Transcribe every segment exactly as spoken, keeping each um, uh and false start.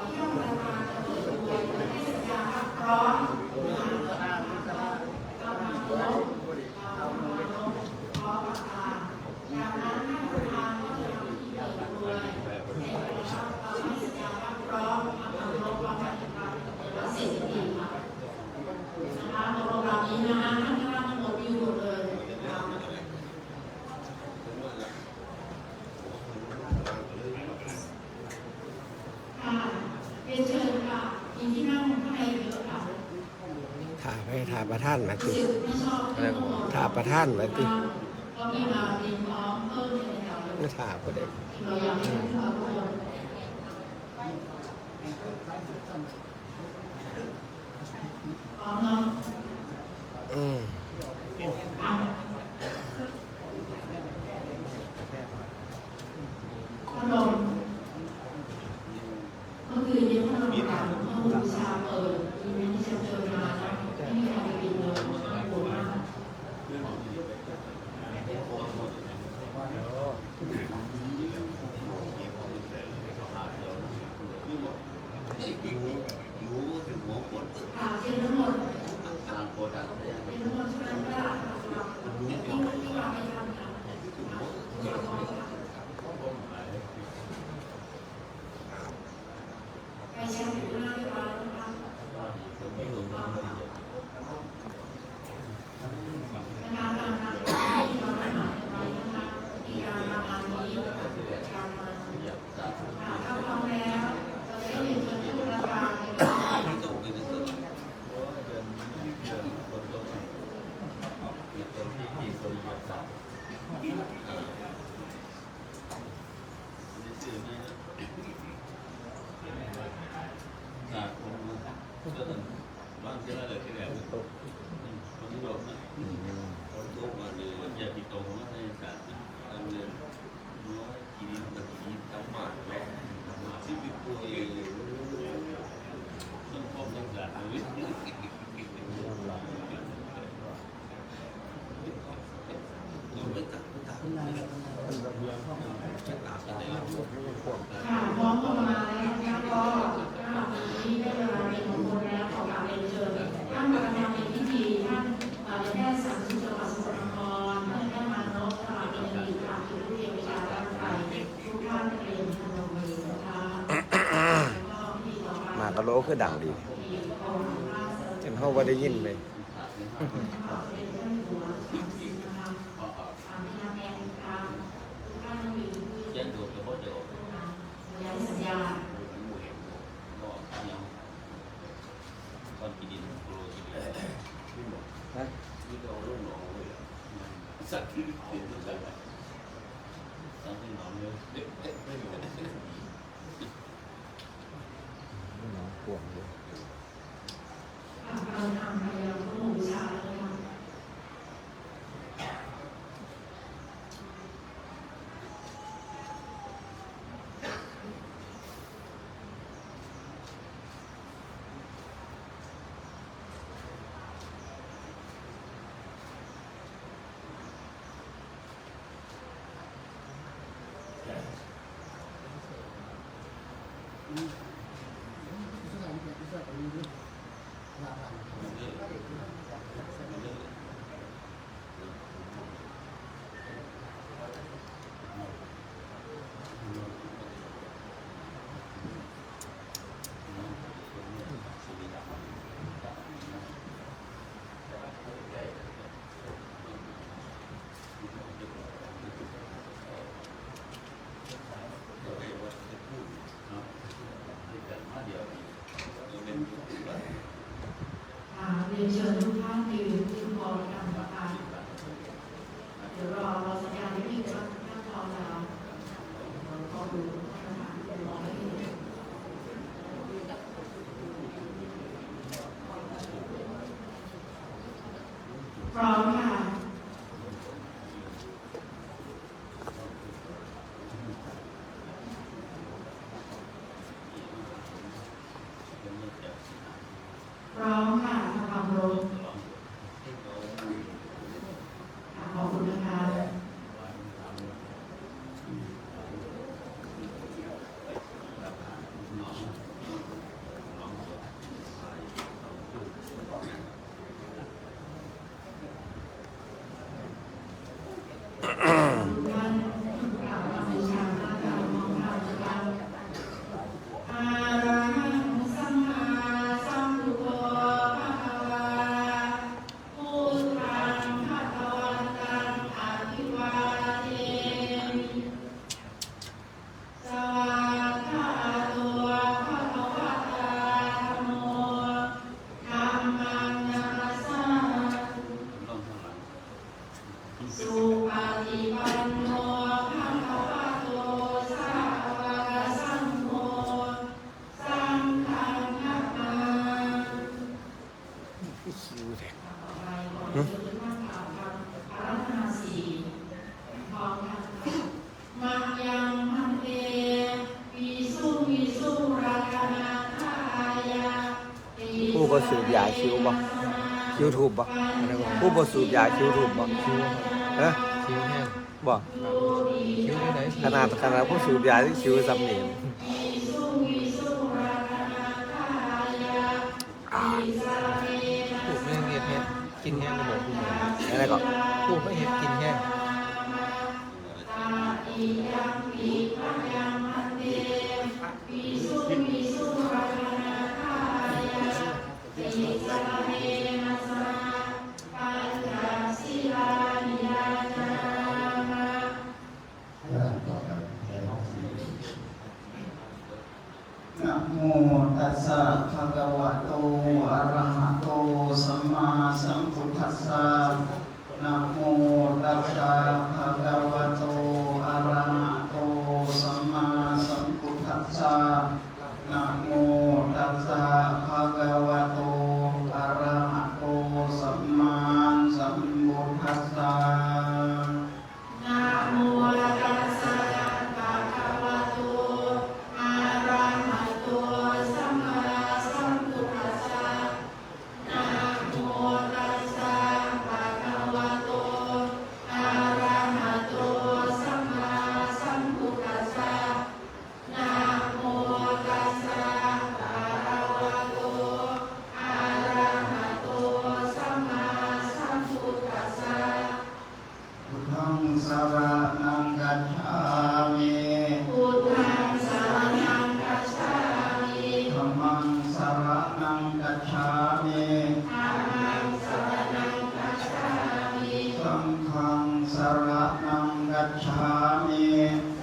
เยี่ยมประธานจะเปิดอวยและให้สัญญาณรับพร้อม ค่ะ เรียนเชิญค่ะ มีที่นั่งข้างในเยอะค่ะ ถ่าไปถ่าประธานมาติ รู้สึกไม่ชอบเรื่องของ ถ่าประธานมาติ ก็มีมาเตรียมพร้อมเพิ่มในแถว ไม่ถ่าผู้ใด เราอยากให้ทุกคน พร้อมเนาะ อืม อ่ะ พัดลม เมื่อคืนนี้พัดลมดับ ห้องบูชาเปิด มีแม่ที่ฉันเจอมาแล้ว ไม่มีใครไปปิดเลย น่ากลัวมาก ค่ะ เทียนทั้งหมด เทียนทั้งหมดใช่ไหมคะ ที่วางไม่ทันค่ะ ไปเช็คดูหน้าที่ร้านนะคะ นะคะ ตามนั้นที่เราได้หมายกันไว้นะคะ มีการมางานนี้ การมา ค่ะ ถ้าพร้อมแล้ว เราจะได้เรียนเชิญท่านประธาน ค่ะ พร้อมกันมาแล้วนะคะ ก็สำหรับวันนี้ได้เวลาเป็นมงคลแล้ว ขอกราบเรียนเชิญท่านประธานในพิธี ท่านนายแพทย์สันติสุข จังหวัดสกลนคร ท่านนายแพทย์มานพ ตลาดเมืองดี ค่ะ เป็นผู้เตรียมวิชาด้านไฟ ทุกท่านเตรียมพนมมือนะคะ แล้วก็พิธีต่อไป หมากกะโหลกคือดังดี เช่นเฮาบ่ได้ยินเลย หนองกว้างอยู่ ค่ะ เราทำไปแล้วก็บูชาแล้วค่ะ ค่ะ เรียนเชิญทุกท่านยืนขึ้นพร้อมกันนะคะ เดี๋ยวรอ รอสัญญาณนิดนึงว่าทุกท่านพร้อมแล้ว ขอดูสถานที่เดี๋ยวรอให้เห็น พร้อมค่ะ พร้อมค่ะ ทำความเคารพ เ Mayaṃ bhante visuṃ visuṃ rakkhaṇatthāya ผู้บ่สูบยาคิ้วบ่ คิ้วถูกบ่ ผู้บ่สูบยาคิ้วถูกบ่ คิ้ว ฮะ คิ้วแห้ง บ่ ครับ คิ้วที่ไหน ขนาด ขนาดผู้สูบยาที่คิ้วซ้ำนี่ ผูกแห้งเฮ็ดแห้ง กินแห้งก็บอกผูก อะไรก็ ผูกไม่เฮ็ดกินแห้ง Tatiyampi mayaṃ bhante visuṃ visuṃ rakkhaṇatthāya tisaraṇena saha pañca sīlāni yācāma. Namo tassa bhagavato arahato sammāsambuddhassa. Namo tassa bhagavato arahato sammāsambuddhassa. Namo tassa bhagavato arahato sammāsambuddhassa. Namo tassa bhagavato arahato sammāsambuddhassa. Namo tassa bhagavato arahato sammāsambuddhassa. Namo tassa bhagavato arahato sammāsambuddhassa. Buddhaṃ saraṇaṃ gacchāmi. Buddhaṃ saraṇaṃ gacchāmi. Dhammaṃ saraṇaṃ gacchāmi. Dhammaṃ saraṇaṃ gacchāmi. Saṅghaṃ saraṇaṃ gacchāmi.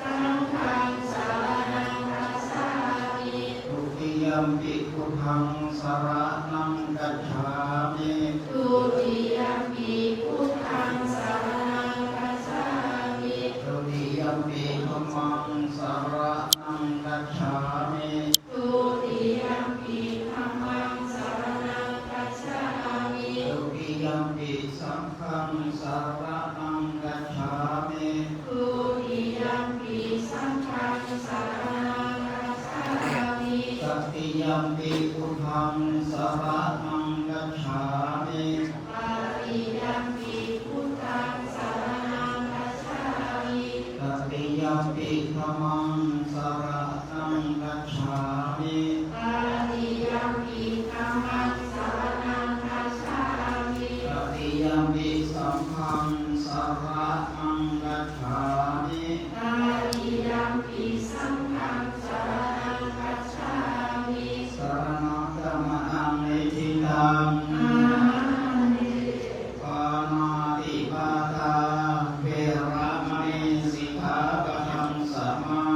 Saṅghaṃ saraṇaṃ gacchāmi. Dutiyampi buddhaṃ saraṇaṃ gacchāmi. Dutiyampi buddhaṃ saraṇaṃ gacchāmi. Dutiyampi dhammaṃ saraṇaṃ gacchāmi. Dutiyampi dhammaṃ saraṇaṃ gacchāmi. Dutiyampi saṅghaṃ saraṇaṃ gacchāmi. Dutiyampi saṅghaṃ saraṇaṃ gacchāmi. Tatiyampi buddhaṃ saraṇaṃ gacchāmi. Tatiyampi buddhaṃ saraṇaṃ gacchāmi. Tatiyampi dhammaṃ saraṇaṃ gacchāmi. Tatiyampi dhammaṃ saraṇaṃ gacchāmi. Tatiyampi saṅghaṃ saraṇaṃ gacchāmi. Tatiyampi saṅghaṃ saraṇaṃ gacchāmi. Saraṇagamanaṃ niṭṭhitaṃ. Āma bhante. Pāṇātipātā veramaṇī sikkhāpadaṃ samā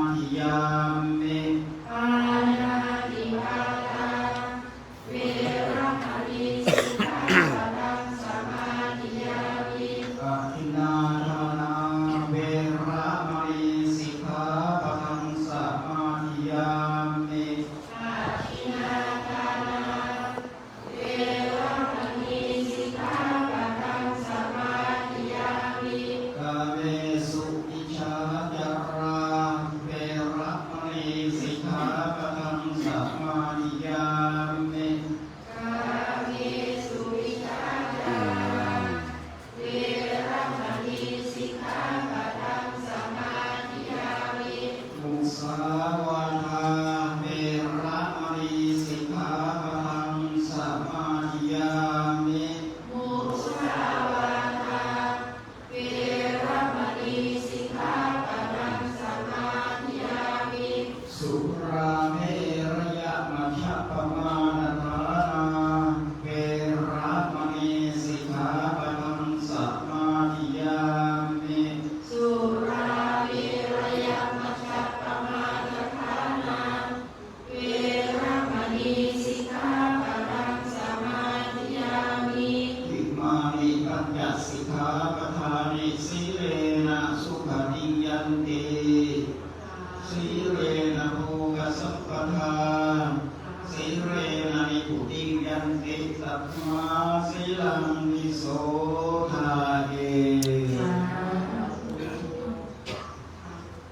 Mā sīlaṃ visodhāti.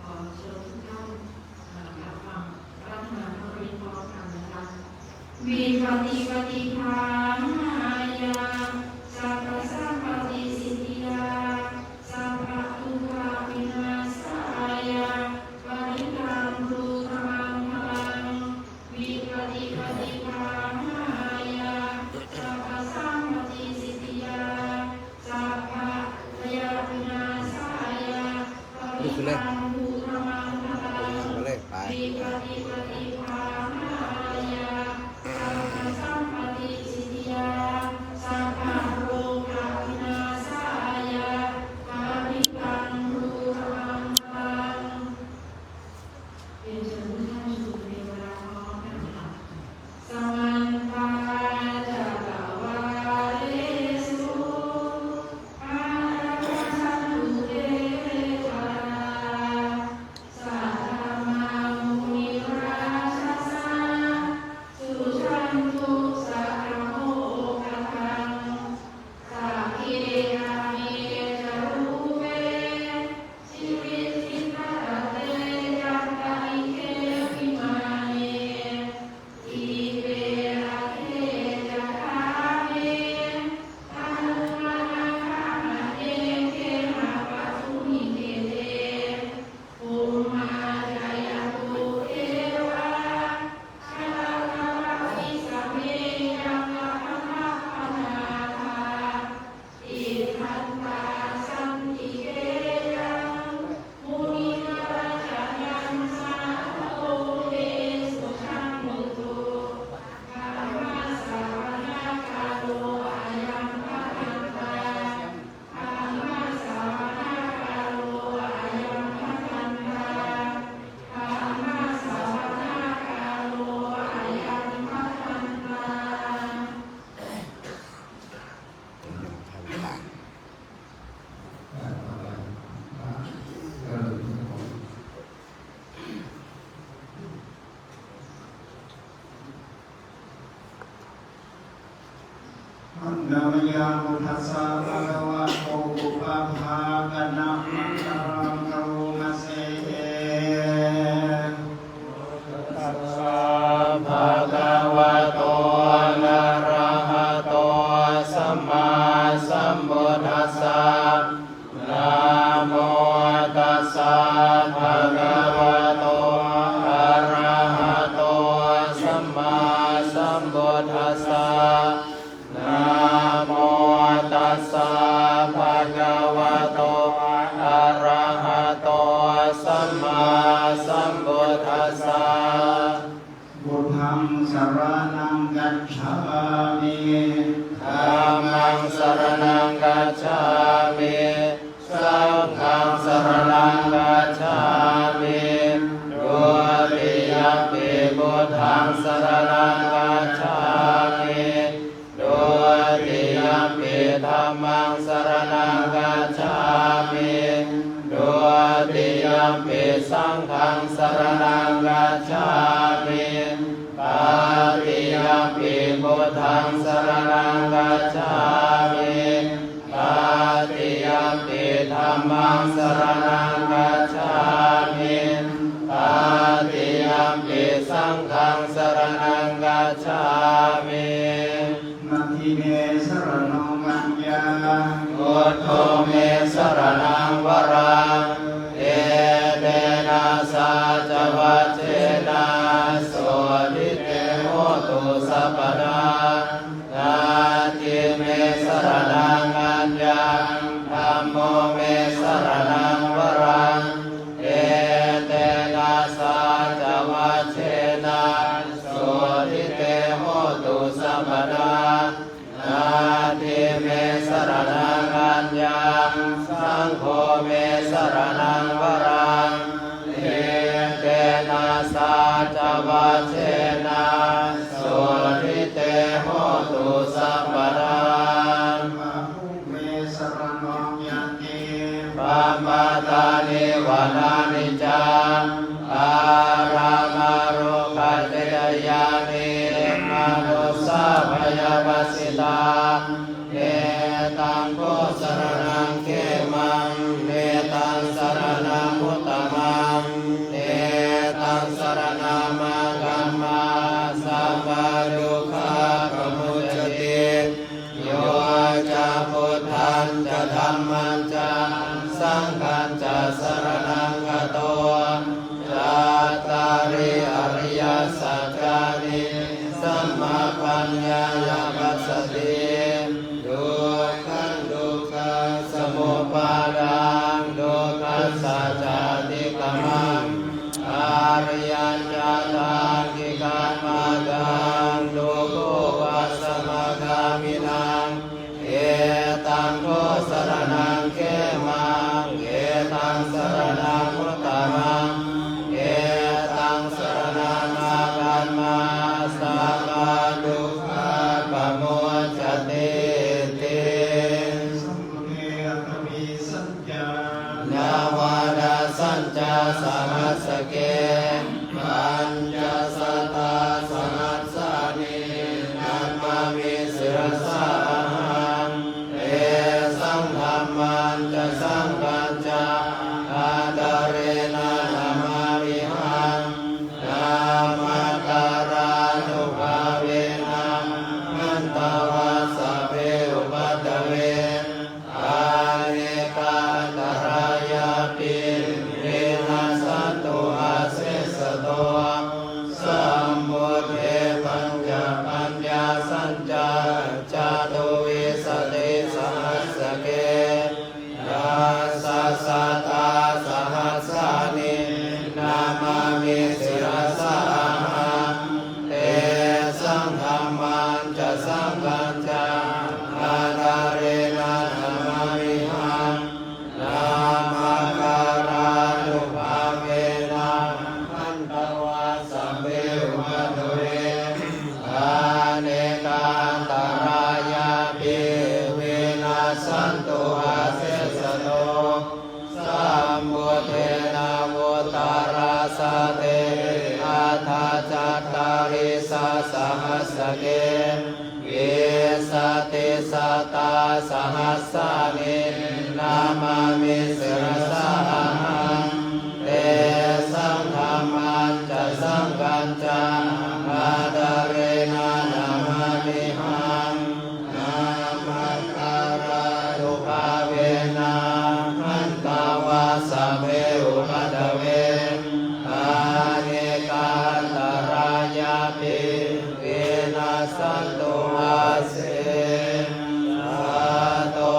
ขอเชิญทุกท่านกลับมารับประทานพระพรพร้อมกันนะคะ Vipattipaṭibāhāya sabbasampattisiddhiyā sabbadukkhavināsāya parittaṃ brūtha maṅgalaṃ. Vipattipaṭibāhāya sabbasampattisiddhiyā sabbabhayavināsāya parittaṃ brūtha maṅgalaṃ. มาเลย ไป Vipattipaṭibāhāya sabbasampattisiddhiyā sabbarogavināsāya parittaṃ brūtha maṅgalaṃ. เรียนเชิญทุกท่านชุมนุมเทวดาพร้อมกันค่ะ Samantā cakkavāḷesu atrāgacchantu devatā, saddhammaṃ munirājassa suṇantu saggamokkhadaṃ. Sagge kāme ca rūpe girisikharataṭe cantalikkhe vimāne, dīpe raṭṭhe ca gāme taruvanagahane gehavatthumhi khette, bhummā cāyantu devā jalathalavisame yakkhagandhabbanāgā, tiṭṭhantā santike yaṃ munivaravacanaṃ sādhavo me suṇantu. Dhammassavanakālo ayambhadantā. Dhammassavanakālo ayambhadantā. Dhammassavanakālo ayambhadantā. นมยัง buddhassa bhagavato pubbabhāganamakāraṃ karoma se. Tassa bhagavato arahato sammāsambuddhassa. Namo tassa bhagavato arahato sammāsambuddhassa. Namo tassa bhagavato arahato sammāsambuddhassa. Buddhaṃ saraṇaṃ gacchāmi. Dhammaṃ saraṇaṃ gacchāmi. Saṅghaṃ saraṇaṃ gacchāmi. Dutiyampi buddhaṃ saraṇaṃ gacchāmi. Dutiyampi dhammaṃ saraṇaṃ gacchāmi. Dutiyampi saṅghaṃ saraṇaṃ gacchāmi. Tatiyampi buddhaṃ saraṇaṃ gacchāmi. Tatiyampi dhammaṃ saraṇaṃ gacchāmi. Tatiyampi saṅghaṃ saraṇaṃ gacchāmi. Natthi me saraṇaṃ aññaṃ. Buddho me saraṇaṃ varaṃ. Etena saccavajjena sotthi te hotu sabbadā. Natthi me saraṇaṃ aññaṃ. Dhammo me saraṇaṃ varaṃ. Etena saccavajjena sotthi te hotu sabbadā. Natthi me saraṇaṃ aññaṃ. Saṅgho me saraṇaṃ varaṃ. Etena saccavajjena sotthi te hotu sabbadā. Bāhuṃ me saraṇaṃ yanti. Pamātāni vanāni ca ārāmā rukkhacetyāni manussā va yavasitā. Netaṃ kho saraṇaṃ khemaṃ, netaṃ saraṇamuttamaṃ, netaṃ saraṇamāgamma, sabbadukkhā pamuccati. Yo ca buddhañca dhammañca saṅghañca saraṇaṃ gato, cattāri ariyasaccāni sammappaññāya passati. Dukkhaṃ dukkhasamuppādaṃ dukkhassa ca atikkamaṃ, ariyañcatthāṭhikamaggāṃ dukkhūpasamagāminaṃ. Etaṃ kho saraṇaṃ khemaṃ, etaṃ saraṇamuttamaṃ, etaṃ saraṇamāgamma, sabbadukkhā pamuccatīti. Sambuddhe aṭṭhavīsañca navadasañca sahassake, pañcasatasahassāni namāmi sirasā ahaṃ. Tesaṃ dhammañca saṅghañca ādarena namāmihaṃ. Namakārānubhāvena hantvā sabbe upaddave, anekā antarāyāpi vinassantu asesato. Sambuddhe pañcapaññāsañca catuvīsatisahassake, dasasatasahassāni namāmi sirasā ahaṃ. Tesaṃ dhammañca saṅghañca ādarena namāmihaṃ. Namakārānubhāvena hantvā sabbe upaddave, anekā antarāyāpi vinassantu asesato. Sambuddhe navuttarasate aṭṭhacattāḷīsasahassake, vīsatisatasahassāni namāmi sirasā ahaṃ. Tesaṃ dhammañca saṅghañca ādarena namāmihaṃ. Namakārānubhāvena hantvā sabbe upaddave, anekā antarāyāpi vinassantu asesato.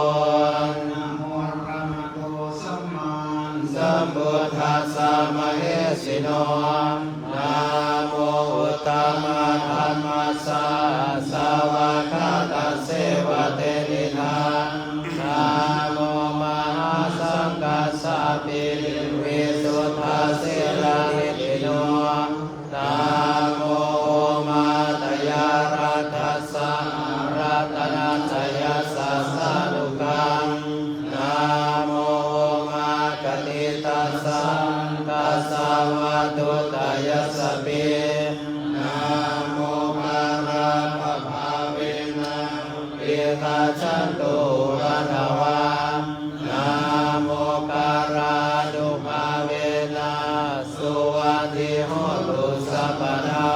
Namo arahato sammāsambuddhassa mahesino. Namo uttamadhammassa svākkhātasseva tenidha. Namo mahāsaṅghassāpi visuddhasīladiṭṭhino. Namo omātyāraddhassa ratanattayassa sādhukaṃ. Namo omakātītassa tassa vatthuttayassapi. Namokārappabhāvena vigacchantu upaddavā. Namokārānubhāvena suvatthi hotu sabbadā.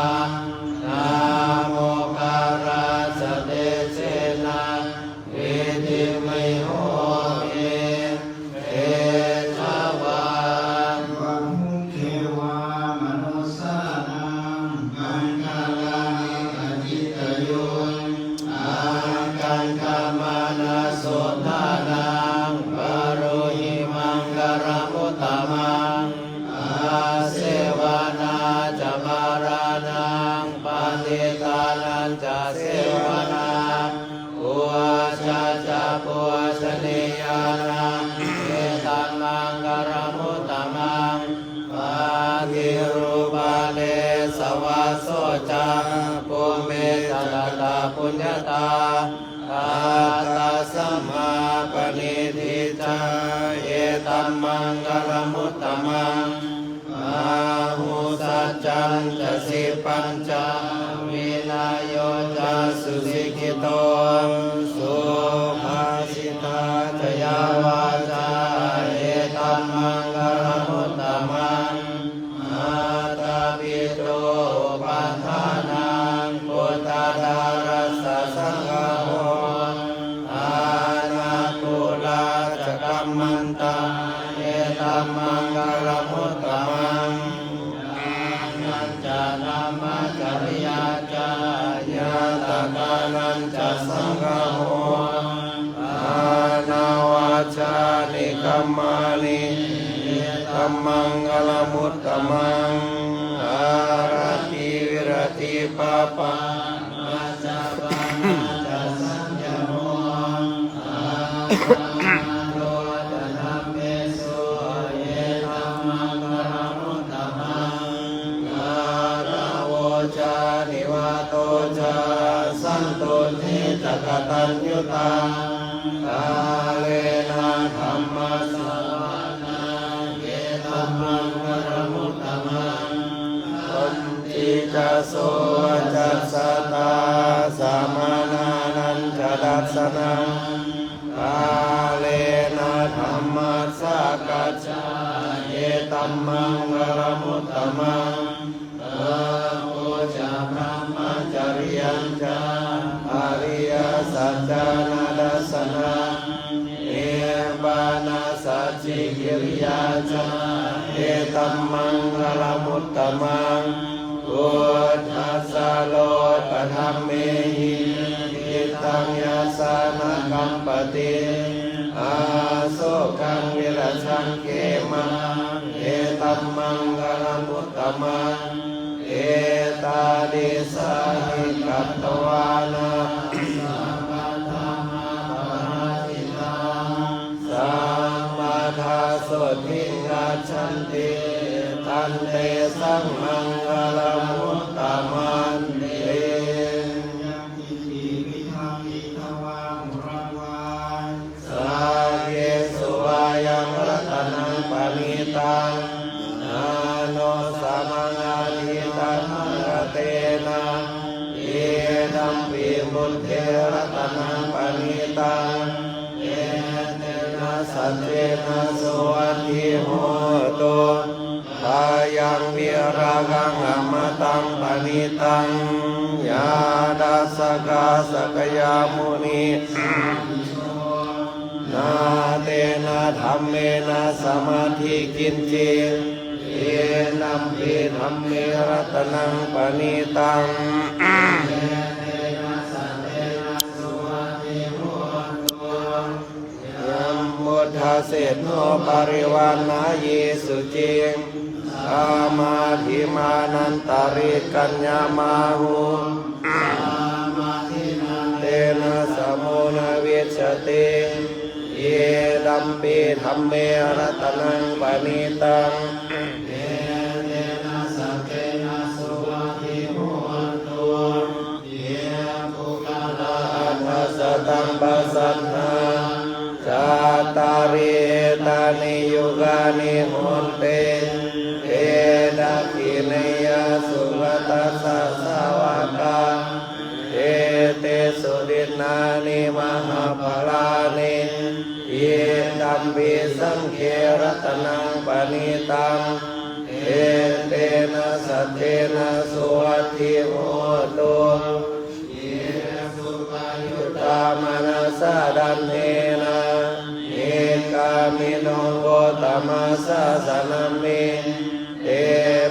Namokārassa tejena vidhimhi homi tejavā. Bāhuṃ devamanussānaṃ maṅgalāni acintayuṃ. Ākaṅkhamānasuttānaṃ brūhi maṅgalamuttamaṃ. Asevanā ca bālānaṃ paṇḍitānañca sevanā, pūjā ca pūjanīyānaṃ etammaṅgalamuttamaṃ. Paṭirūpadesavāso ca pubbe ca katapuññatā, attasammāpaṇidhi ca etammaṅgalamuttamaṃ. Bāhusacca Pañca sippañca vinayo ca susikkhito, subhāsitā ca yā vācā, etam maṅgalam uttamaṃ. Mātāpituupaṭṭhānaṃ puttadārassa saṅgaho, anākulā ca kammantā, etam maṅgalam uttamaṃ. Dānañca dhammacariyā ca, ñātakānañca saṅgaho, anavajjāni kammāni, etam maṅgalam uttamaṃ. Āratī viratī pāpā, majjapānā ca saññamo, appamādo ca dhammesu, etam maṅgalam uttamaṃ. Gāravo ca nivāto ca, santuṭṭhī ca kataññutā, kālena dhammassavanaṃ, etam maṅgalam uttamaṃ. Khantī ca sovacassatā, samaṇānañca dassanaṃ, kālena dhammasākacchā, etam maṅgalam uttamaṃ. Tapo ca brahmacariyañca, ariyasaccāna dassanaṃ, nibbānasacchikiriyā ca, etam maṅgalam uttamaṃ. Phuṭṭhassa lokadhammehi, cittaṃ yassa na kampati, asokaṃ virajaṃ khemaṃ, etam maṅgalam uttamaṃ. Etādisāni katvāna, sabbatthamaparājitā, sabbattha sotthiṃ gacchanti, tantesaṃ maṅgalam uttamanti. Saggesu vā yaṃ ratanaṃ paṇītaṃ, na no samaṃ atthi tathāgatena, idampi buddhe ratanaṃ paṇītaṃ, etena saccena suvatthi hotu. Khayaṃ virāgaṃ amataṃ paṇītaṃ, yā dassakā sakyamunī, na tena dhammena samatthi kiñci, idampi dhamme ratanaṃ paṇītaṃ. Yambuddhaseṭṭho parivaṇṇayī suciṃ, samādhimānantarikaññamāhu, tena samo na vijjati, idampi dhamme ratanaṃ paṇītaṃ. Ye puggalā aṭṭha sataṃ pasaṭṭhā, cattāri etāni yugāni honti, te dakkhiṇeyyā sugatassa sāvakā, etesu dinnāni mahapphalāni, idampi saṅghe ratanaṃ paṇītaṃ, etena saccena suvatthi hotu. Ye suppayuttā manasā daḷhena, nikkāmino gotamasāsanamhi, te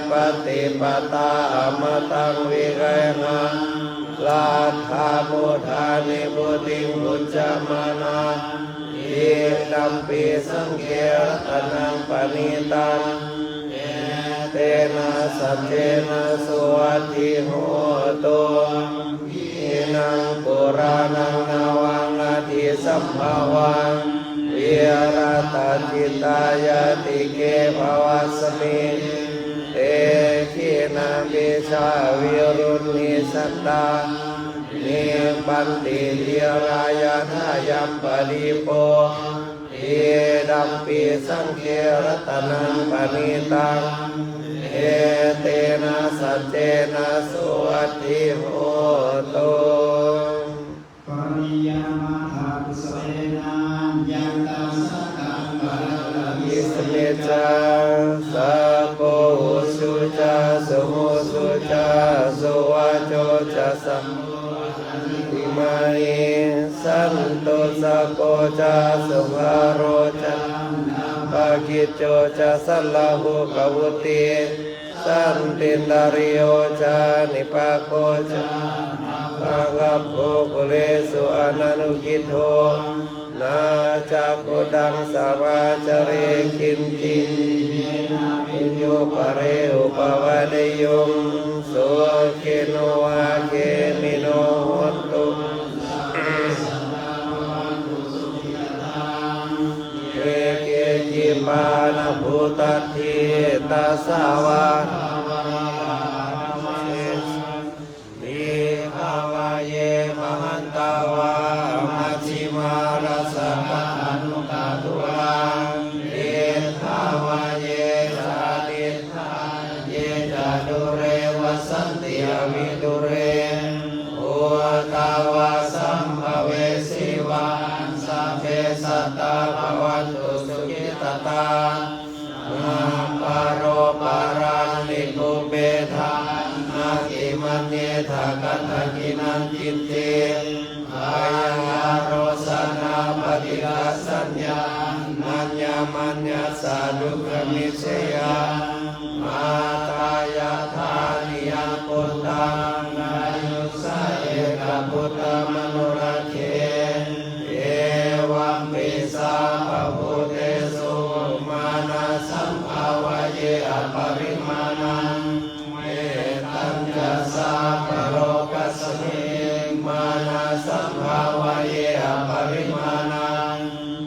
pattipattā amataṃ vigayha, laddhā mudhā nibbutiṃ bhuñjamānā, idampi saṅghe ratanaṃ paṇītaṃ, etena saccena suvatthi hotu. Khīṇaṃ purāṇaṃ navaṃ natthi sambhavaṃ, virattacittāyatike bhavasmiṃ, te khīṇabījā aviruḷhichandā, nibbanti dhīrā yathāyampadīpo, idampi saṅghe ratanaṃ paṇītaṃ, Etena saccena suvatthi hotu. Karaṇīyam atthakusalena yantā sakkaṃ parantaṃ vīsamecca. Sakko ujū ca suhujū ca suvaco ca sammodiṃ āgatamhi. Santussako ca subharo ca appakicco ca sallahukavutti. Santindriyo ca nipako ca appagabbho kulesu ananugiddho. Na ca khuddaṃ samācare kiñci yena viññū pare upavadeyyuṃ. Sukhino vā khemino hontu. Ye keci pāṇabhūtatthi tasā vā bhikkhavaye mahantā vā majjhimā rassakā aṇukathūlā. Diṭṭhā vā ye ca adiṭṭhā ye ca dūre vasanti avidūre. Bhūtā vā sambhavesī vā sabbe sattā bhavantu sukhitattā. Na paro paraṃ nikubbetha nātimaññetha katthaci nañcitti. Byārosanā paṭighasaññā nāññamaññassa dukkhamiccheyya. Mātā yathā niyaṃ puttaṃ āyusā ekaputtamanurakkhe. Evampi sabbabhūtesu mānasambhāvaye aparimāṇaṃ. Mettañca sabbalokasmiṃ mānasambhāvaye aparimāṇaṃ.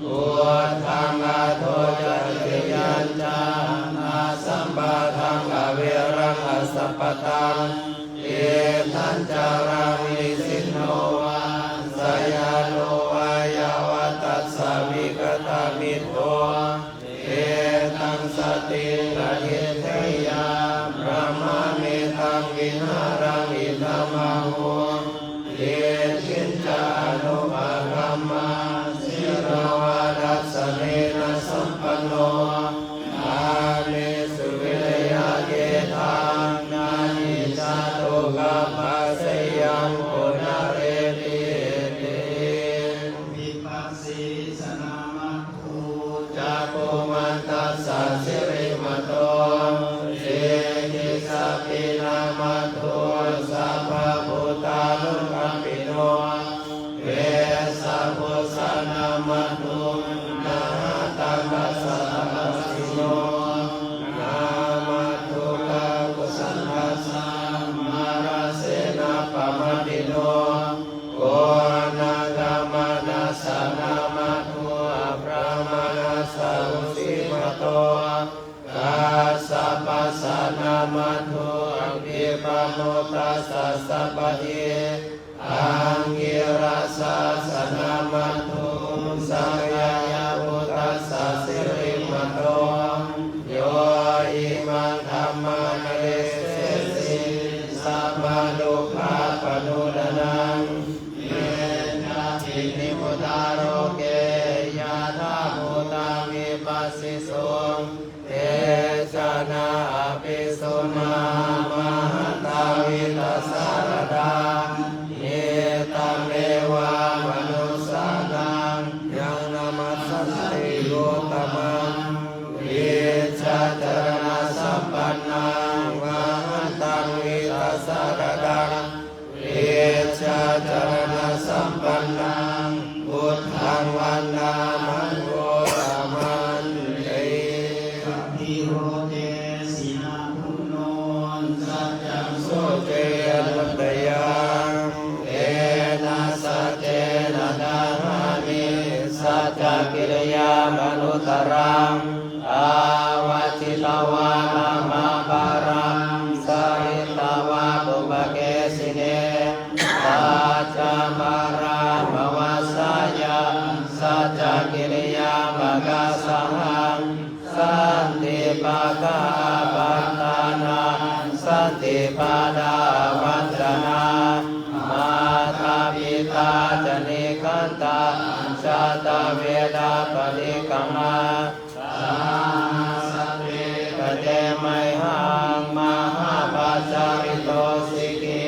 Uddhaṃ adho ca tiriyañca asambādhaṃ averaṃ asapattaṃ. Tiṭṭhañcaraṃ nisinno vā sayāno vā yāvatassa vigatamiddho. Etaṃ satiṃ adhiṭṭheyya brahmametaṃ vihāraṃ idhamāhu. Diṭṭhiñca anupagamma sīlavā dassanena sampanno. Kāmesu vineyya gedhaṃ na hi jātu gabbhaseyyaṃ punaretīti. Vipassī janamātā cakkhumantassa sirīmato sikhissappi nāmatho sabbabhūtānukampino. Vessabhussa nāmatho mahātaṃ passa tapassino. Nāmatho kakusandhassa mārasenā pamādido. Koṇāgamanassa nāmatho brāhmaṇassa vusīmato. Kassapassa nāmatho vippamuttassa sabbadhi. Aṅgīrasassa nāmatho sakyaputtassa sirīmato. Yo imaṃ dhammaṃ adesesi sabbadukkhapamuttanaṃ. Ye cāpi nibbutā loke yathābhūtaṃ vipassisuṃ. Te janā apisuṇā mahantā vītasāradā. Hitaṃ devamanussānaṃ yaṃ namassanti uttamaṃ. Vijjācaraṇasampannaṃ mahantaṃ vītasāradaṃ. Vijjācaraṇasampannaṃ buddhaṃ vandāmaṃ uttamanti. Paṭirūpe jinapuṇṇo saccaṃ suciṃ anuttaraṃ. Tena saccena dāhāmi saccakiriyamanuttaraṃ. Āvajjitvā dhammapparaṃ saritvā pubbake jine. Saccapparaṃ pavassāya saccakiriyamakkhasahaṃ. Santi pakkhā apattānaṃ Ādā vañcanā, mātā pitā ca nikkhantā, jātaveda paṭikkama. Sahāhassa devakāyā, te mayhaṃ mahāpajjalito sikhī.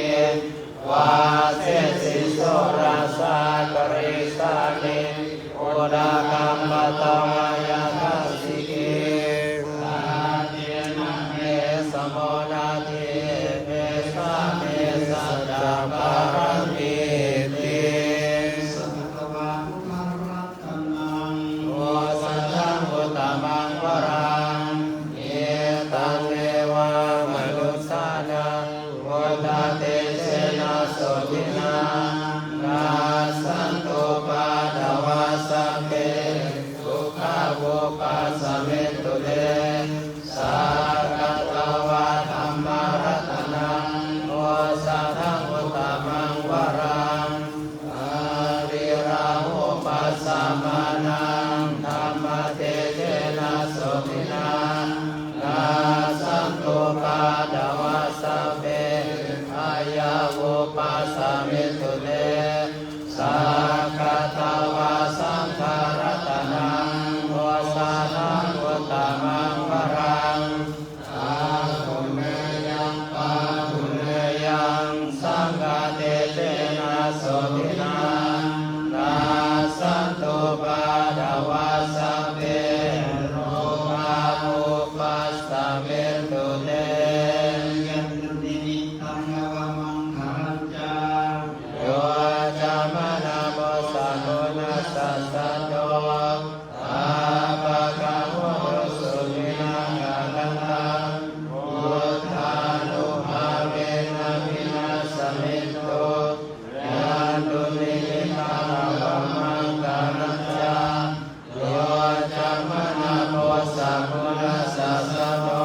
Vajjesi soḷasa karīsāni, udakaṃ patvā yathā sikhī. Saccena me samo natthi, esā me saccapāramīti. Sakkatvā buddharatanaṃ, osathaṃ uttamaṃ varaṃ, hitaṃ devamanussānaṃ, buddhatejena sotthinā, nassantupaddavā sabbe, dukkhā vūpasamentu te. Sakkatvā dhammaratanaṃ, osathaṃ uttamaṃ varaṃ, pariḷāhūpasamanaṃ, dhammatejena sotthinā, nassantupaddavā sabbe, bhayā vūpasamentu te. Sakkatvā saṅgharatanaṃ, osathaṃ uttamaṃ varaṃ, āhuneyyaṃ pāhuneyyaṃ, saṅghatejena sotthinā, nassantupaddavā sabbe, rogā vūpasamentu te. Yandunnimittaṃ avamaṅgalañca, yo cāmanāpo sakuṇassa saddo, pāpaggaho dussupinaṃ akantaṃ, buddhānubhāvena vināsamentu. Yandunnimittaṃ avamaṅgalañca, yo cāmanāpo sakuṇassa saddo,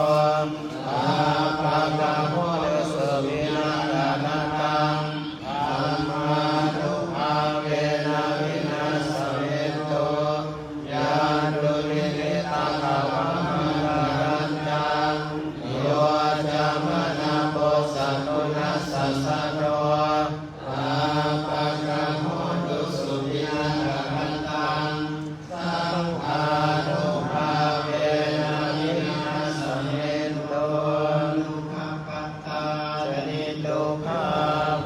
pāpaggaho dussupinaṃ akantaṃ, dhammānubhāvena vināsamentu. Yandunnimittaṃ avamaṅgalañca, yo cāmanāpo sakuṇassa saddo, pāpaggaho dussupinaṃ akantaṃ, saṅghānubhāvena vināsamentu. Dukkhappattā ca niddukkhā,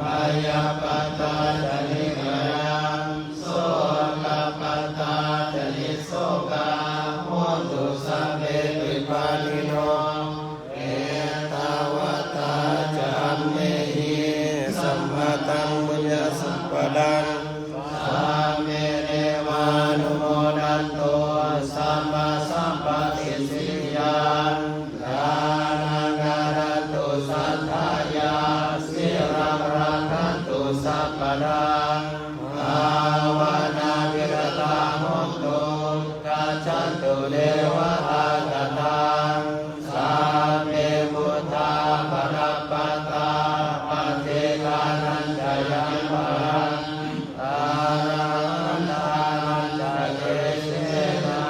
bhayappattā ca nibbhayā, sokappattā ca nissokā, hontu sabbepi pāṇino. Ettāvatā ca amhehi, sambhataṃ puññasampadaṃ, sabbe devānumodantu, sabbasampattisiddhiyā. Dānaṃ dadantu saddhāya, sīlaṃ rakkhantu sabbadā, bhāvanābhiratā hontu, gacchantu devatāgatā. Sabbe buddhā balappattā, paccekānañca yaṃ balaṃ, arahantānañca tejena,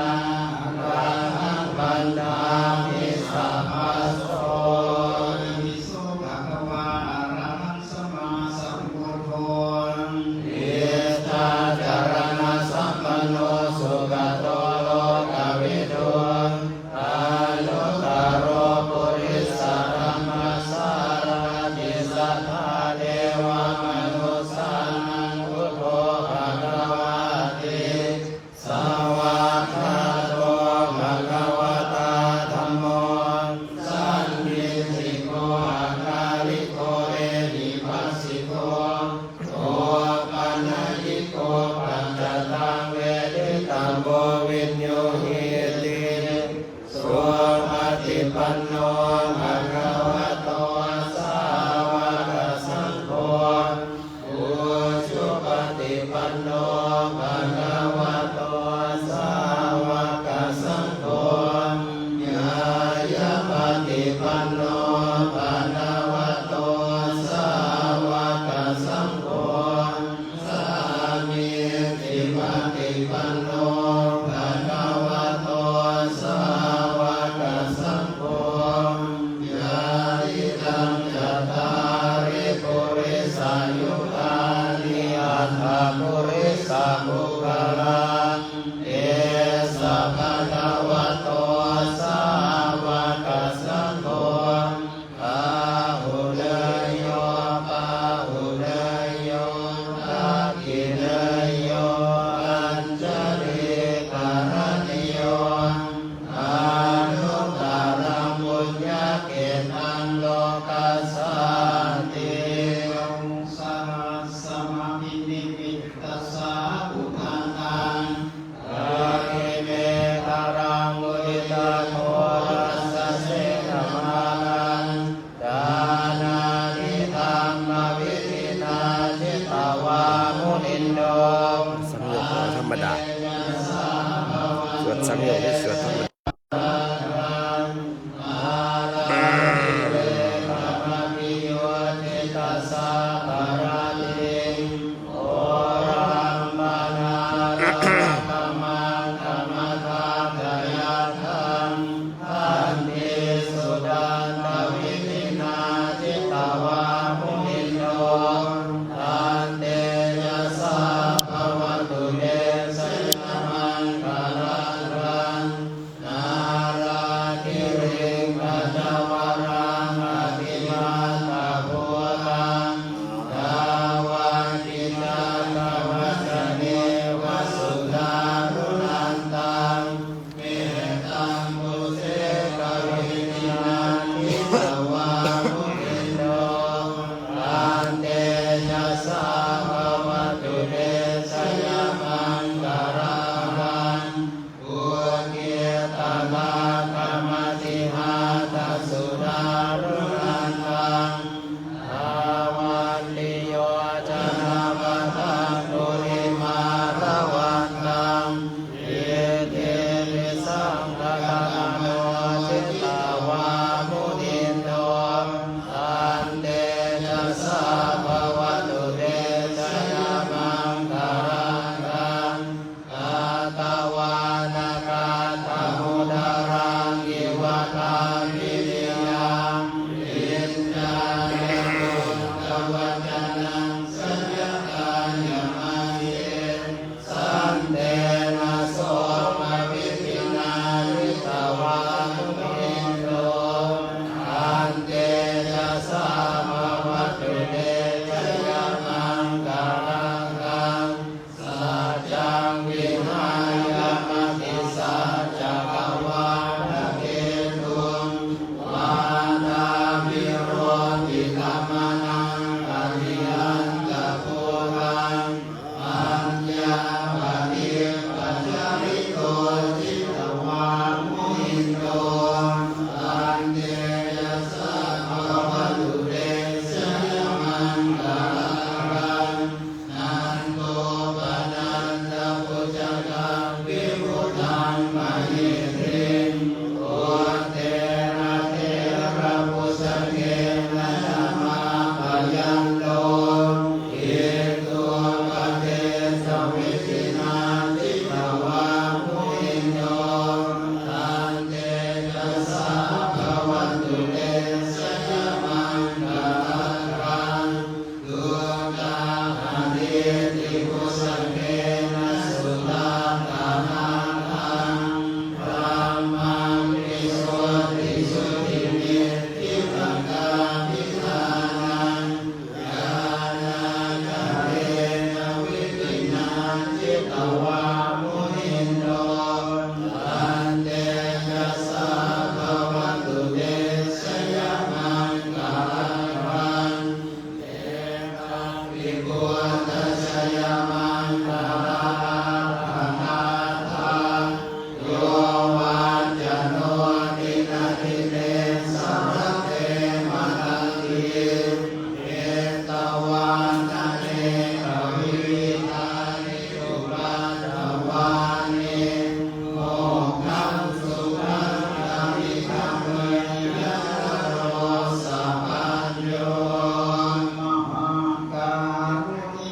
rakkhaṃ bandhāmi sabbaso. Itipi so bhagavā arahaṃ sammāsambuddho, vijjācaraṇasampanno sugato lokavidū, anuttaro purisadammasārathi satthā devamanussānaṃ buddho bhagavāti. Svākkhāto bhagavatā dhammo, sandiṭṭhiko akāliko ehipassiko, opanayiko paccattaṃ veditabbo viññūhīti. Supaṭipanno bhagavato sāvakasaṅgho, ujupaṭipanno bhagavato sāvakasaṅgho, ñāyapaṭipanno bhagavato sāvakasaṅgho, yugāni aṭṭha purisapuggalā, esa bhagavato sāvakasaṅgho, āhuneyyo pāhuneyyo dakkhiṇeyyo añjalikaraṇīyo, anuttaraṃ puññakkhettaṃ lokassāti. Sahassamabhinimmitasāvudhantaṃ, grīmekhalaṃ uditaghorasasenamāraṃ, dānādidhammavidhinā jitavā munindo, สังโยคก็ธรรมดา สวดสังโยคหรือสวดธรรมดา Khantīsudantavidhinā jitavā munindo, tantejasā bhavatu te jayamaṅgalāni. Nāḷāgiriṃ gajavaraṃ atimattabhūtaṃ, dāvaggicakkamasanīva sudāruṇantaṃ, mettambusekavidhinā jitavā munindo, tantejasā bhavatu te jayamaṅgalāni. Ukkhittakhaggamatihatthasudāruṇantaṃ, dhāvantiyojanapathaṅgulimālavantaṃ, iddhībhisaṅkhatamano jitavā munindo, tantejasā bhavatu te jayamaṅgalāni. Katvāna kaṭṭhamudaraṃ iva gabbhinīyā, ciñcāya duṭṭhavacanaṃ janakāyamajjhe, santena somavidhinā jitavā munindo, tantejasā bhavatu te jayamaṅgalāni. Saccaṃ vihāya matisaccakavādaketuṃ, vādābhiropitamanaṃ atiandhabhūtaṃ, paññāpadīpajalito jitavā munindo, tantejasā bhavatu te jayamaṅgalāni. Nandopanandabhujagaṃ vibudhaṃ mahiddhiṃ, puttena therabhujagena damāpayanto, iddhūpadesavidhinā jitavā munindo, tantejasā bhavatu te jayamaṅgalāni. Duggāhadiṭṭhibhujagena sudaṭṭhahatthaṃ, brahmaṃ visuddhijutimiddhibakābhidhānaṃ, ñāṇāgadena vidhinā jitavā munindo, tantejasā bhavatu te jayamaṅgalāni. Etāpi buddhajayamaṅgalaaṭṭhagāthā, yo vācano dinadine sarate matandī, hitvānanekavividhāni cupaddavāni, mokkhaṃ sukhaṃ adhigameyya naro sapañño. Mahākāruṇi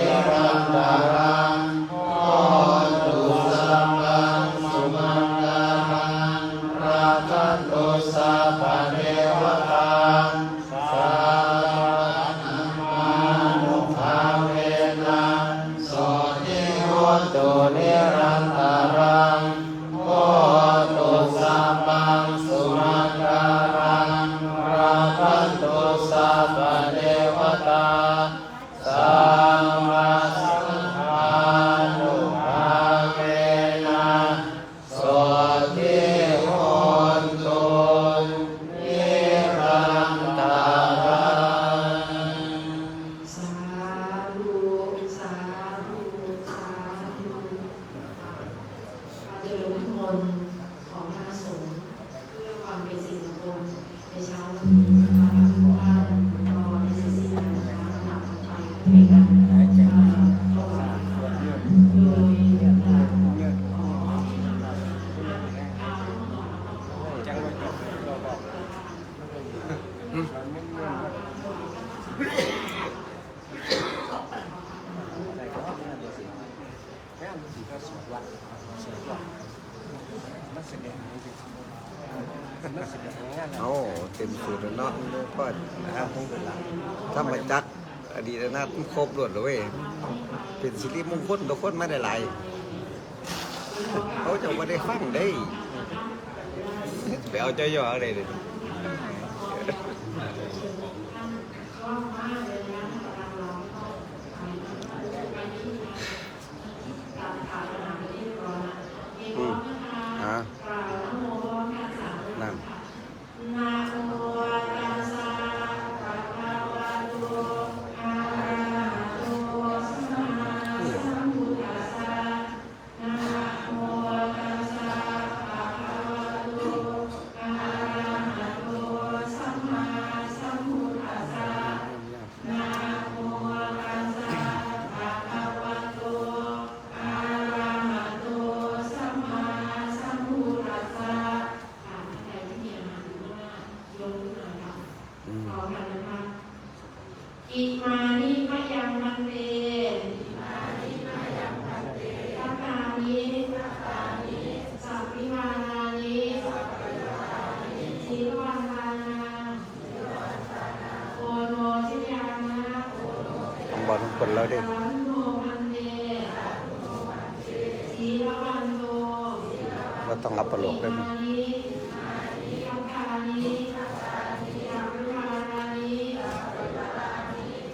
nirantaraṃ, hotu sabbaṃ sumaṅgalaṃ, rakkhantu sabbadevatā, sabbadhammānubhāvena sotthī hotu nirantaraṃ, hotu sabbaṃ sumaṅgalaṃ, rakkhantu sabbadevatā, sabbadhammānubhāvena sotthī hontu nirantaraṃ. สาธุ สาธุ สาธุ ขอเจริญพร ขอพระสงฆ์ เพื่อความเป็นสิริมงคลในเช้าวันนี้นะคะ ทุกท่าน ก็ได้เสร็จสิ้นการนะคะ ลำดับต่อไปก็จะเป็นการ เอ่อ ถวายอาหาร โดย เอ่อ ขอ โอ้ เต็มสูตรแล้วเนาะ พ่อ ธรรมจักร อดีตอนาคต ครบถ้วนเลยเว้ย เป็นสิริมงคลต่อคนมาได้หลาย เขาเจ้าบ่ได้ฟังได้ ไปเอาใจย่อเอาได้เลย อืม อ่า นั่น Namo tassa bhagavato arahato sammāsambuddhassa. Namo tassa bhagavato arahato sammāsambuddhassa. Namo tassa bhagavato arahato sammāsambuddhassa. อ่า ท่านใดที่มีอาหารอยู่ข้างหน้า ยกขึ้นมาค่ะ อืม พร้อมกันนะคะ Imāni mayaṃ bhante bhattāni sabbivārāni sīlavantānaṃ oṇojayāma. ต้องบอกทุกคนแล้วดิ Sādhu no bhante. Sīlavanto. เราต้องอัปโลกด้วยนะ Imāni bhattāni sabbivārāni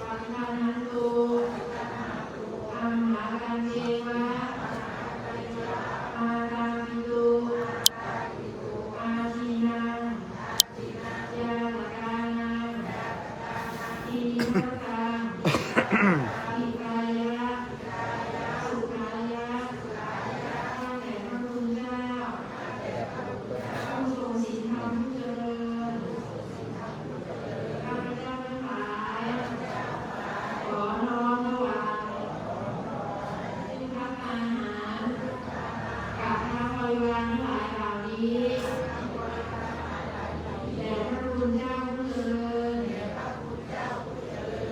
paṭiggaṇhātu. Amhārañceva mātāpituādīnaṃ ñātakānaṃ piṭakatthaṃ hitāya sukhāya. ข้าแต่พระคุณเจ้า ผู้ทรงศีลธรรมผู้เจริญ ข้าพเจ้าทั้งหลาย ขอน้อมถวาย ซึ่งภัตตาหาร กับทั้งบริวารทั้งหลายเหล่านี้ แด่พระคุณเจ้าผู้เจริญ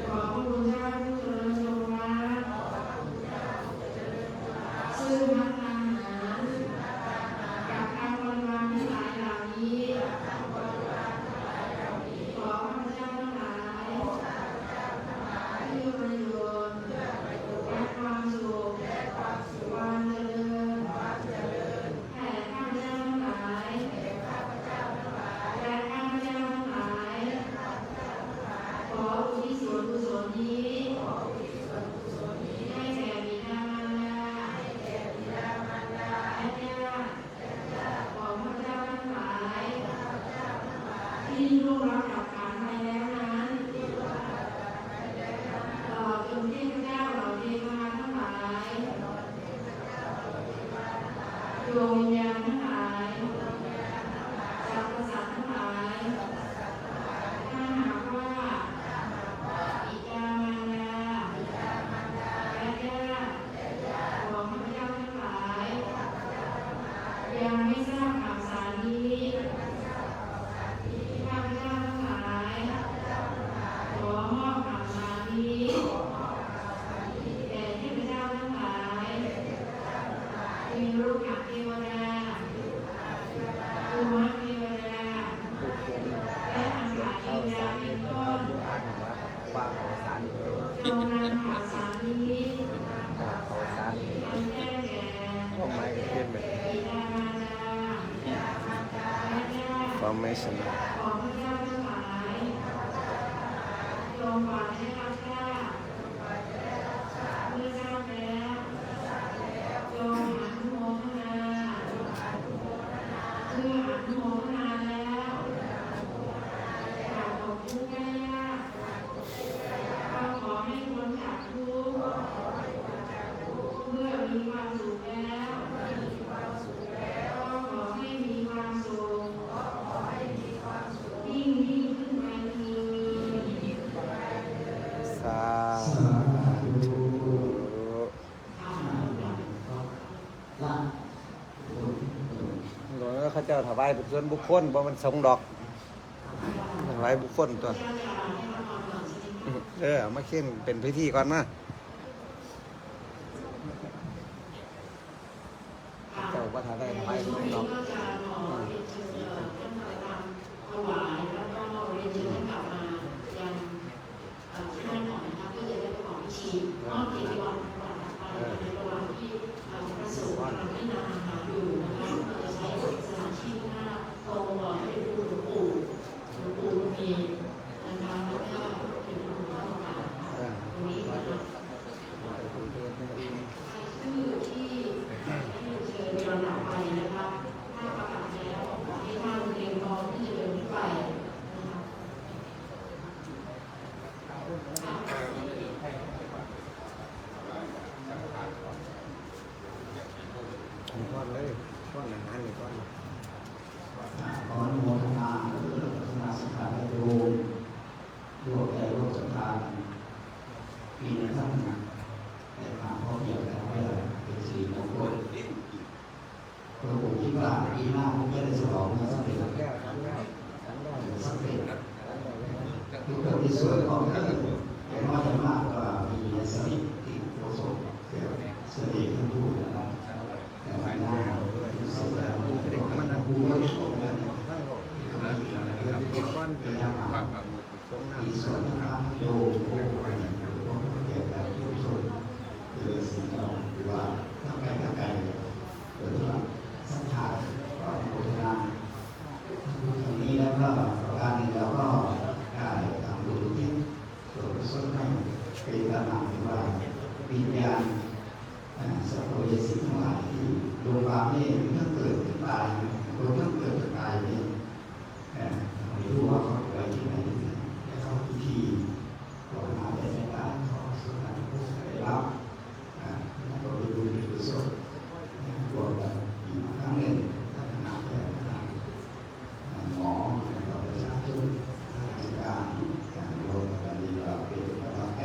ขอพระคุณเจ้าผู้เจริญทรงรับ ซึ่งภัตตาหาร กับทั้งบริวารทั้งหลายเหล่านี้ ขอข้าพเจ้าทั้งหลาย เพื่อประโยชน์ และความสุข ความเจริญ แก่ข้าพเจ้าทั้งหลาย และข้าพเจ้าทั้งหลาย ขออุทิศส่วนกุศลนี้ ให้แก่บิดามารดา และญาติของข้าพเจ้าทั้งหลาย ที่ล่วงลับดับขันไปแล้วนั้น ตลอดจนเทพเจ้าเหล่าเทวาทั้งหลาย ดวงวิญญาณทั้งหลาย สรรพสัตว์ทั้งหลาย ถ้าหากว่า บิดามารดา และญาติของข้าพเจ้าทั้งหลาย ยังไม่ทราบข่าวสารนี้ ข้าพเจ้าทั้งหลาย ขอมอบข่าวสารนี้ แด่ เทวดา ภูมิเทวดา และอาหารอีกอย่างหนึ่งก็ วางเอาสาร จงนำเอาสารนี้ เอาสาร อันแจ้งแก่ ความหมายก็เปลี่ยนไป บิดามารดา และญาติ formation ของพระเจ้าทั้งหลาย จงกว่าได้รับทราบ เมื่อทราบแล้ว จงอนุโมทนา เมื่ออนุโมทนาแล้ว จากตกทุกข์ได้ยาก ก็ขอให้พ้นจากทุกข์ เมื่อมีความสุขแล้ว ก็ขอให้มีความสุข ยิ่งยิ่งขึ้นไปเทอญ สาธุ หลวงพ่อเจ้าถวายเป็นส่วนบุคคล บ่แม่นสงฆ์ดอก ถวายบุคคลตั๊ว เออ เอามาเขียนเป็นพิธีก่อนมา เจ้าบ่ทันได้ถวายเป็นสงฆ์ดอก อืม เอ่อที่นั่นก่อนนะคะ เพื่อจะได้ประกอบพิธีมอบเกียรติบัตรรางวัลไปในระหว่างที่เอ่อพระสงฆ์กำลังได้นำอาหารอยู่นะคะ เราจะใช้สถานที่ข้างหน้าตรงหล่อพระเดชพระคุณหลวงปู่ หลวงปู่บุญมีนะคะ แล้วก็เป็นหลวงพ่อทองคำ เออ ตรงนี้นะคะ รายชื่อที่ได้เรียนเชิญลำดับไปนะคะ ถ้าประกาศแล้วขอให้ท่านเตรียมพร้อมที่จะเดินขึ้นไปนะคะ นี่ก่อนเลย ก่อนอาหารนี่ก่อน ขออนุโมทนาเด้อ คณะสังฆญาติโยม ร่วมใจร่วมศรัทธา ปีละครั้งนะ แต่มาพร้อมเดียวกันเพื่อเป็นสิริมงคล เราคงคิดว่าปีหน้าคงจะได้ฉลองนะ สำเร็จแล้ว สำเร็จ ทุกคนที่ส่วนของท่าน แต่ว่าจะมากกว่ามีในสมิติโฆษกเสน่ห์ท่านพูดนะครับ แต่ว่าหน้าเราที่สุดแล้ว มันพูดว่า มีส่วนทางโยมผู้เกี่ยวกับผู้ชมเจริญศรีเรา หรือว่าทั้งไกลทั้งไกล โดยเฉพาะศรัทธา ก็อนุโมทนา ทั้งนี้แล้วก็ประการหนึ่งเราก็ได้ทำบุญอุทิศส่วนกุศลให้เป็นกำลังว่าวิญญาณ อ่า สัมภเวสีทั้งหลายที่ลงมานี่ ทั้งเกิดทั้งตาย คนทั้งเกิดทั้งตายนี่ เอ่อ ไม่รู้ว่าเขาไปที่ไหนที่ไหน แล้วเขาพิธี ขอมาแต่ในบ้านขอส่วนนั้นผู้ได้รับ อ่า แล้วก็เป็นบุญเป็นกุศล รวมกันอีกครั้งหนึ่ง พัฒนาแก้ปัญหา หมอ แล้วก็ประชาชน ข้าราชการ อย่างรวมกันดีกว่าเป็นกำลังใจ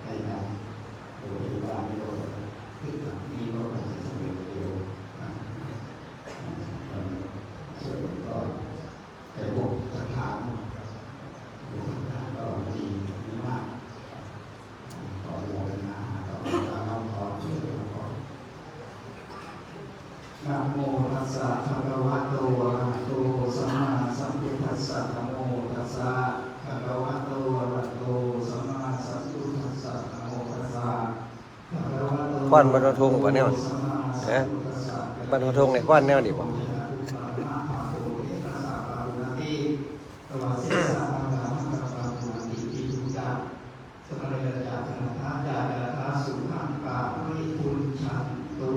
ให้กัน โรงพยาบาลโยมที่หลังนี้ก็คงจะสำเร็จเร็วนะ ส่วนก็แต่พวกศรัทธาเนาะ พวกศรัทธาก็ดีมาก ขออนุโมทนา ขออนุโมทนา ขอเชิญ Namo tassa bhagavato arahato sammāsambuddhassa. Namo tassa bhagavato arahato sammāsambuddhassa. Namo tassa bhagavato พรบรรพทุงบ่เนี่ย ฮะ บรรพทุงในพรแนวนี้บ่ Samarena ca anadha, sukhaṃ paripuññatu.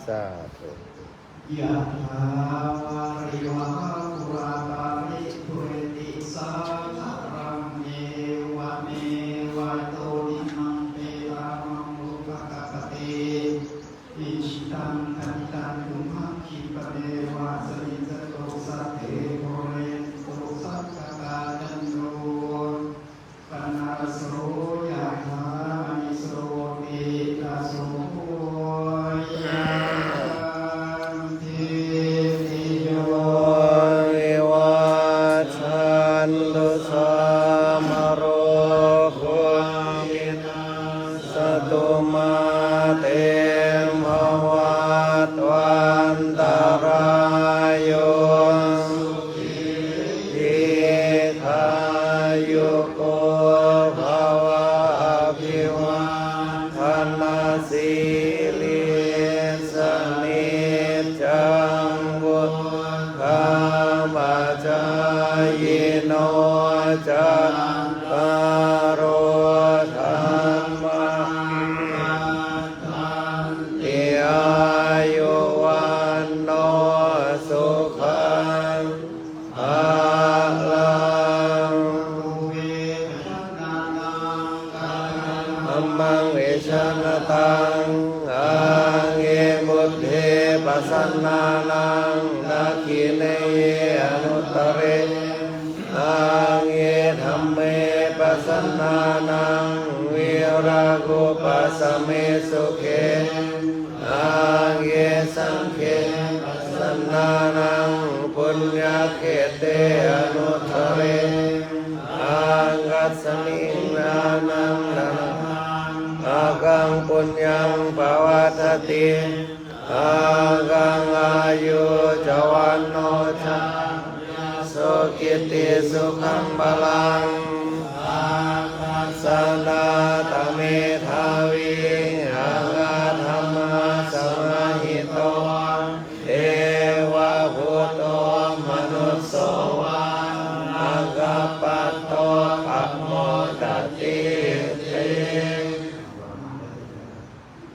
สาธุ Yathā vārivahā pūrā paripūrenti sāgaraṃ, evameva ito dinnaṃ petānaṃ upakappati. Icchitaṃ patthitaṃ tumhaṃ khippameva samijjhatu, sabbe pūrentu saṅkappā, cando paṇṇaraso yathā, maṇi jotiraso yathā. Sabbītiyo vivajjantu, sabbarogo vinassatu, mā te bhavatva sīlissa niccaṃ vuḍḍhāpacāyino cattāro dhammā āyu vaṇṇo sukhaṃ balaṃ. Dhammaṃ vijānataṃ āṅgī buddhe pasannānaṃ dakkhiṇeyye anuttare āṅgī dhamme pasannānaṃ virāgūpasame sukhe āṅgī saṅghe pasannānaṃ puññakkhette anuttare āṅgasmiṃ ñāṇaṃ dhammaṃ puññaṃ pavaḍḍhati āgaṃ āyu ca vaṇṇo ca sukhī sukhaṃ balaṃ ākāsaṭṭhā ca medhāvī āga dhammasamāhito devabhūto manusso vā aggappatto pamodatīti.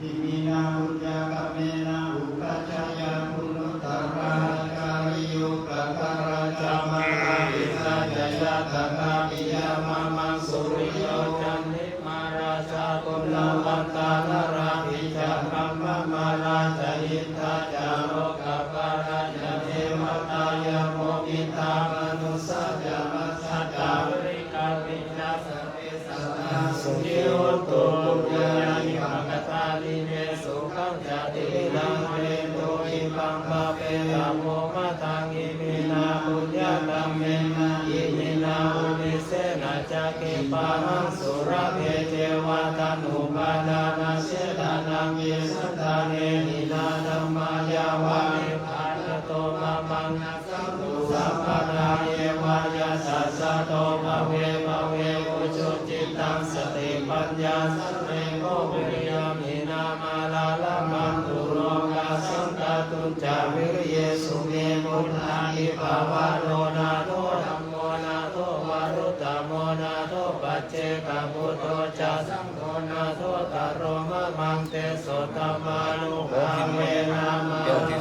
Iminā puññakammena upajjhāyā guṇuttarā ca cariyūpakārā ca mātā pitā ca ñātakā piyā mamaṃ suriyo candimā rājā guṇavantā narāpi ca brahmamārā ca indā ca lokapālā ca devatā yamo mittā manussā ca majjhattā verikāpi ca sabbe sattā sukhī hontu puññāni pakatāni me sukhañca tividhaṃ dentu khippaṃ pāpetha vomataṃ. Iminā puññakammena iminā uddissena ca khippāhaṃ sulabhe ceva taṇhupādānachedanaṃ ye santāne hinā dhammā yāva nibbānato mamaṃ nassantu sabbadā yeva yattha jāto bhave bhave ujucittaṃ satipaññā sallekho viriyamhinā mārā labhantu nokāsaṃ kātuñca viriyesu me. Buddhādhipavaro nātho dhammo nātho varuttamo nātho paccekabuddho ca saṅgho nāthottaro mamaṃ tesottamānubhāvena mārā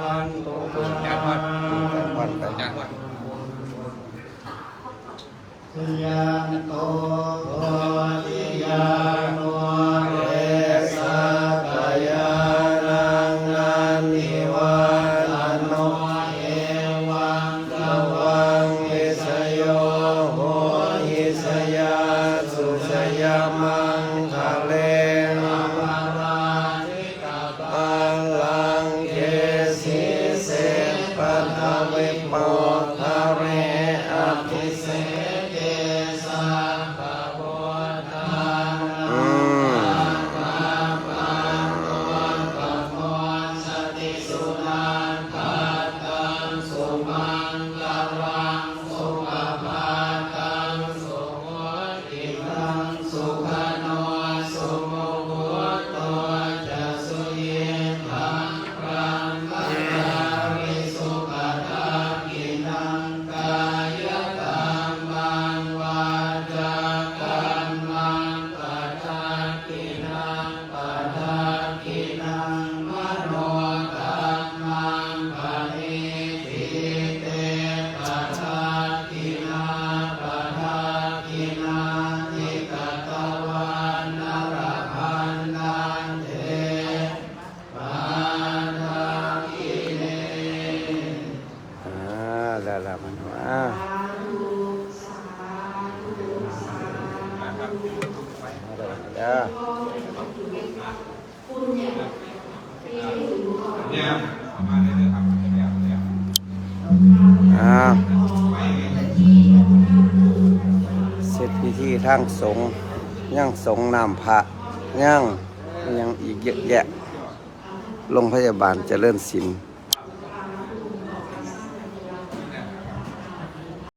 labhantu mā. Jayanto bodhiyā mūle sakyānaṃ nandivaḍḍhano evaṃ tvaṃ vijayo hohi jayassu jayamaṅgale aparājita pallaṅke sīse paṭhavipokkhare abhiseke sabbabuddhānaṃ aggappatto pamodati. Sunakkhattaṃ sumaṅgalaṃ supabhātaṃ suhu ṭṭhitaṃ sukhaṇo sumuhutto ca suyiṭṭhaṃ brahmacārisu padakkhiṇaṃ kāyakammaṃ vācākammaṃ padakkhiṇaṃ padakkhiṇaṃ manokammaṃ paṇidhī te padakkhiṇā padakkhiṇāni katvāna labhantatthe padakkhiṇe. อ่า แล้ว แล้ว มัน อ่า อ่า เสร็จพิธีทางสงฆ์ ยังสงฆ์น้ำพระ ยัง ยังอีกเยอะแยะ โรงพยาบาลเจริญศิลป์